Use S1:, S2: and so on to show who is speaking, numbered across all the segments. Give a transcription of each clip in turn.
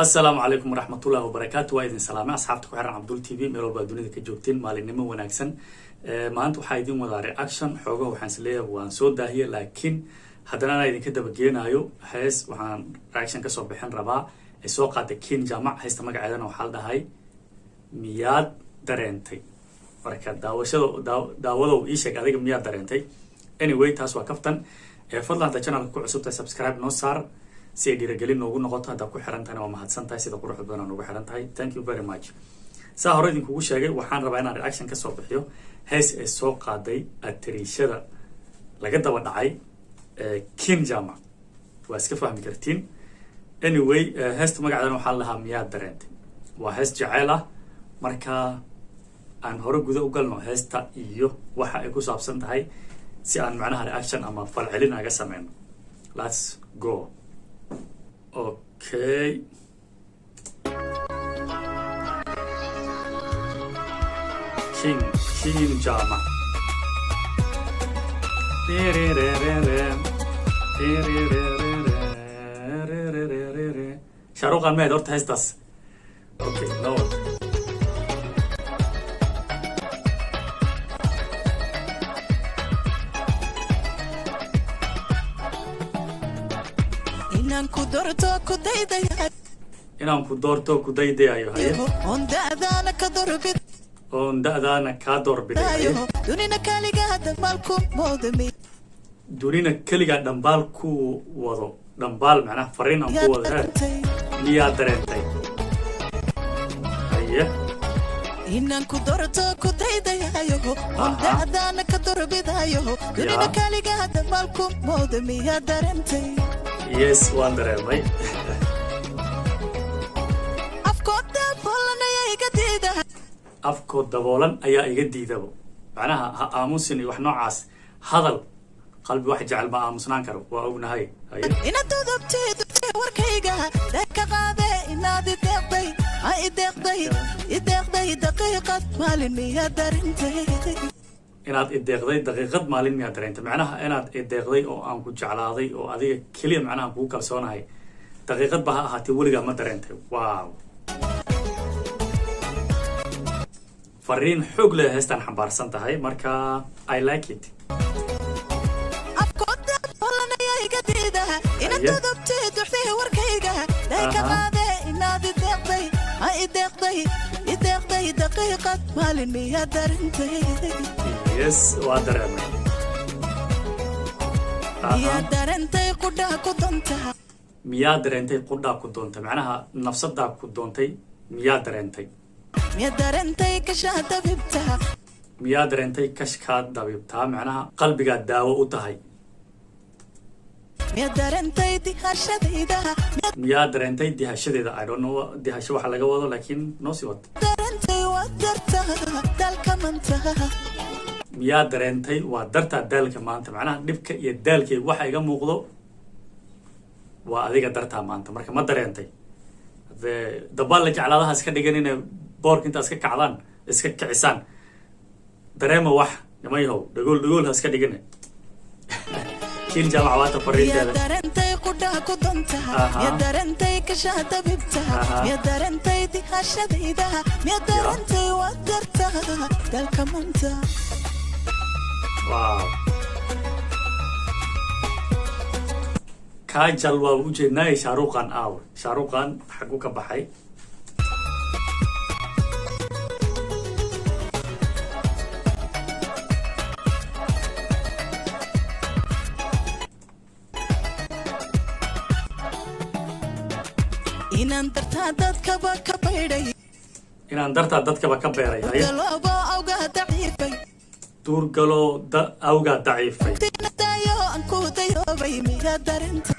S1: Asalaamu calaykum waraxmatullahi wabarakaatu. Waa idin salaamay, asxaabta ku xiran Cabdul TV, meel walba dunida ka joogtiin. Maalinimo wanaagsan. Maanta waxaa idin wadaa reaction. Xoogaha waxaan isleeyahay waan soo daahiyay, laakiin haddana anaa idinka dabageenaayo. Hees waxaan reaction kasoo bixin rabaa ay soo qaatay Kiin Jaamac. Heesta magaceedana waxaa la dhahay "Miyaad Dareentay?" Marka daawashada daawadow, ii sheeg adiga, miyaad dareentay? Anyway, taas waa kaftan. Fadlan, hadda channelka ku cusubtahay, subscribe noo saar si ay dhiiragelin noogu noqoto. Haddaad ku xiran tahayna, waa mahadsan tahay sida quruxda badan aa noogu xiran tahay. Thank you very much. Saa hore idinkugu sheegay, waxaan rabaa inaan reaction kasoo bixiyo hees ay soo qaaday atariishada laga daba dhacay, Kiin Jaamac. Waa iska fahmi kartiin. Anyway, heesta magaceedana waxaa la lahaa "Miyaad Dareentay?" Waa hees jeceyl ah. Marka aan hore guda u galno heesta iyo waxa ay ku saabsan tahay, si aan macnaha reaction ama falcelin aga sameyno. Let's go. Okay, Kiin Jaamac. Shaaruqan mahayd horta heestaas. Okay, no.
S2: Inaan ku doorto ku daydayayo.
S1: Inaan ku doorto ku daydayayo, haye.
S2: Oon da'daana ka dorbidayo.
S1: Oon da'daana kaa doorbiday, haye.
S2: Dunina kaligaa dhammaal ku moodami.
S1: Dunina keligaa dhambaal ku wado, dhambaal macnaha fariin aan ku wado he. Miyaa dareentay? Haye.
S2: Inaan ku doorto ku daydayayo, oon da'daana ka dorbidayo, dunina kaligaa dhammaal ku mooda, miyaa dareentay?
S1: Yes, waan dareemay.
S2: Afkooda bolanaya iga diida.
S1: Afkoo daboolan ayaa iga diidabo, macnaha ha aamusin iyo wax noocaas. Hadal qalbi wax jecel ma aamusnaan karo, waa ognahay. Haye.
S2: Inaad dudubtay warkayga ka qaade, inaad ideeqday, ha ideeqday, ideeqday daqiiqad maalin, miyaa darintay?
S1: Inaad ideeqday daqiiqad maalin, miyaad dareentay? Macnaha inaad ideeqday oo aan ku jeclaaday oo adiga keliya macnaha kugu kalsoonahay, daqiiqad ba ha ahaatee, weligaa ma dareentay? Wow, fariin xoog leh heestaan xambaarsan tahay. Marka I like it.
S2: Afkooda bolanaya iga diida, inaad dudubtay duxday warkayga ka qaade, inaad ideeqday, ha ideeqday, ideeqday daqiiqad maalin, miyaa darintay?
S1: Yes, waa dareemay.
S2: Miyaa darentay qudhaa ku donta?
S1: Miyaa dareentay qudhaa ku doontay? Macnaha nafsadaa ku doontay, miyaa dareentay?
S2: Miyaa darentay kashaa dabibta?
S1: Miyaa dareentay kashkaa dabiibtaa? Macnaha qalbigaa daawo u tahay.
S2: Miyaa darentay dihashadayda?
S1: Miyaa dareentay dihashadeeda? I don't know dihasho waxa laga wado, laakiin noo sii wad.
S2: Darentay waa darta dalka manta.
S1: Miyaa dareentay waa dartaa daalka maanta? Macnaha dhibka iyo daalkay waxa iga muuqdo waa adiga dartaa maanta. Marka ma dareentay? Hadee dabaal la jeclaadaha iska dhigan inay boorka intaa iska kacdaan, iska kicisaan. Dareema wax, niman yahow, dhagool dhagool ha iska dhigine. Kiin Jaamac waata
S2: Miyaa
S1: fariinteeda.
S2: darentay qudhaa ku donta? Miyaa darentay kashaa dabibta? Miyaa darentay dihashadayda? Miyaa darentay waa darta dalka manta?
S1: Wow, Kajal waa u jeednaay. Shaaruqan aaw? Shaaruqan xagu ka baxay?
S2: Inaan dartaa dadkaba ka baydhay.
S1: Inaan dartaa dadkaba ka beeray, haye.
S2: Galoobo awgaa daciifay.
S1: Duurgaloo da awgaa daciifay.
S2: Tinadayo aan ku dayoobay, miyaa darentay?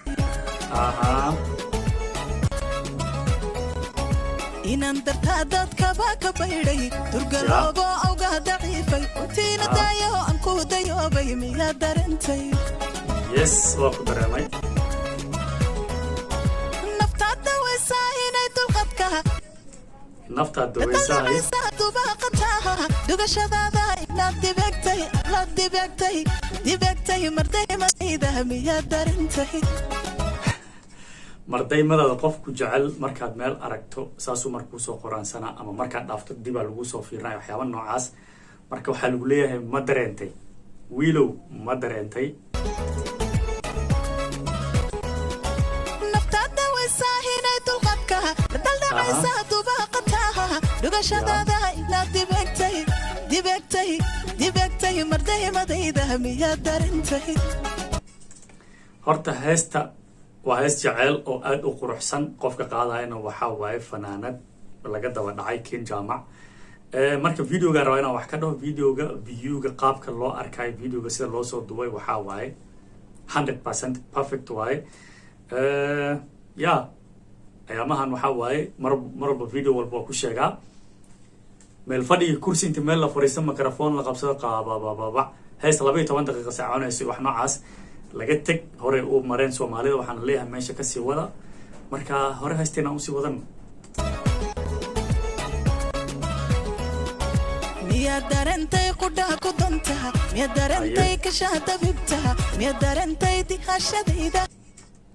S2: Inaan dartaa dadkaba ka baydhay, durgaloobo awgaa daciifay, tiinadayo aan ku dayoobay, miyaa darentay?
S1: Yes, waa ku dareemay.
S2: Naftaada waysaa inay dulqadka
S1: Naftaad daweysaa, haye.
S2: Dubaaqataha dhugashadaada, inaad dibegtay, la dibegtay, dibegtay mardaymadayda, miyaa darentay?
S1: Mardaymadaada qofku jecel markaad meel aragto, saasuu markuu soo qoraansanaa ama markaad dhaafto dibaa lagu soo fiirinaya, waxyaaba noocaas. Marka waxaa lagu leeyahay, ma dareentay, wiilow, ma dareentay?
S2: Naftaada waysaa inay dulqadka la daldhacaysaa, dubaaqataha dhugashadaada inaad dibegtay, dibegtay, dibegtay. Mardaymadayda miyaad darintay?
S1: Horta heesta waa hees jeceel oo aada u quruxsan. Qofka qaadayana waxaa waaye fanaanad laga daba dhacay, Kin Jaamac. Marka videoga rabaa inaan wax ka dhaho, videoga viewga qaabka loo arkayo, videoga sida loo soo duubay waxaa waaye 100% perfect waaye. Ya, ayaamahan waxaa waaye mar walba video walba waa ku sheegaa, meel fadhiga, kursi inta meel la fariisto, microphone la qabsado, qaababababa, hees 12 daqiiqa soconayso, wax noocaas laga teg. Horey u mareen Soomaalida. Waxaana leeyahay meesha kasii wada. Marka hore heesteen aan usii wadan.
S2: Miyaad darentay qudhaha ku dantaha? Miyaad darentay kashaha dabibtaha? Miyaad darentay dihashadayda?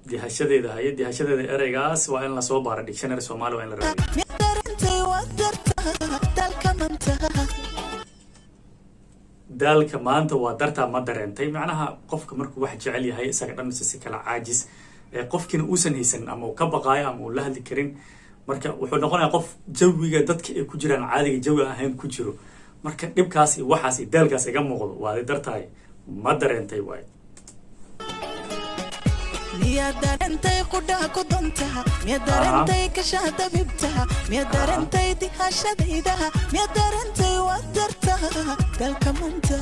S1: Dihashadeeda, haye, dihashadeeda. Ereygaas waa in lasoo baaro, dictionary Soomaali waa in la raadiyo.
S2: Miyaad darentay waad dartaha dalka mantaha?
S1: Daalka maanta waa dartaa, ma dareentay? Macnaha qofka markuu wax jecel yahay, isaga dhan mise si kala caajis ee qofkiina uusan haysanin ama uu ka baqaayo ama uu la hadli karin, marka wuxuu noqonayaa qof jawiga dadka ay ku jiraan caadiga jawi ahayn ku jiro. Marka dhibkaas iyo waxaas iyo daalkaas iga muuqdo waadi dartahay, ma dareentay waay.
S2: Miyaad darentay qudhaha ku dantaha? Miyaad darentay kashaha dabibtaha? Miyaad darentay dihashadaydaha? Miyaad darentay waad dartaha dalka manta?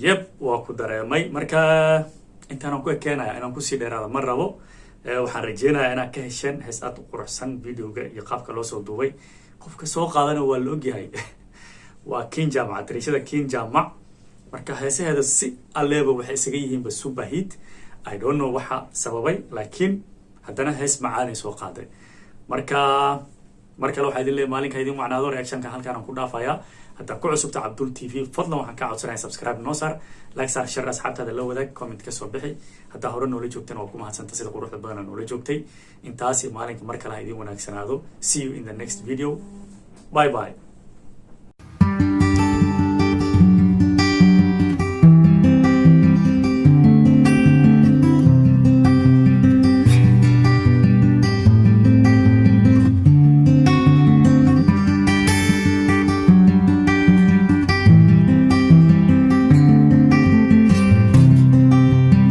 S1: Yeb, waa ku dareemay. Marka intaanaan ku ekeenaya, inaan kusii dheeraada ma rabo. Waxaan rajeynayaa inaad ka hesheen hees aad u quruxsan, videoga iyo qaabka loo soo duubay. Qofka soo qaadana waa la ogyahay, waa Kin Jaamac, dariishada Kin Jaamac. Marka heesaheeda si alleeba waxay isaga yihiinba super hit. I don't know waxa sababay, laakiin haddana hees macaanay soo qaaday. Marka mar kale waxaa idin leeyahay, maalinka idin wacnaado. Reactionka halkaan aan ku dhaafayaa. Haddaa ku cusubta Cabdul TV, fadlan waxaan kaa codsanaya subscribe noo saar, like saar, share, asxaabtaada la wadaag, comment ka soo bixi. Haddaa hore noola joogtana, waa ku mahadsanta sida quruxda badana noola joogtay. Intaasi maalinka mar kale ha idin wanaagsanaado. See you in the next video. Bye bye.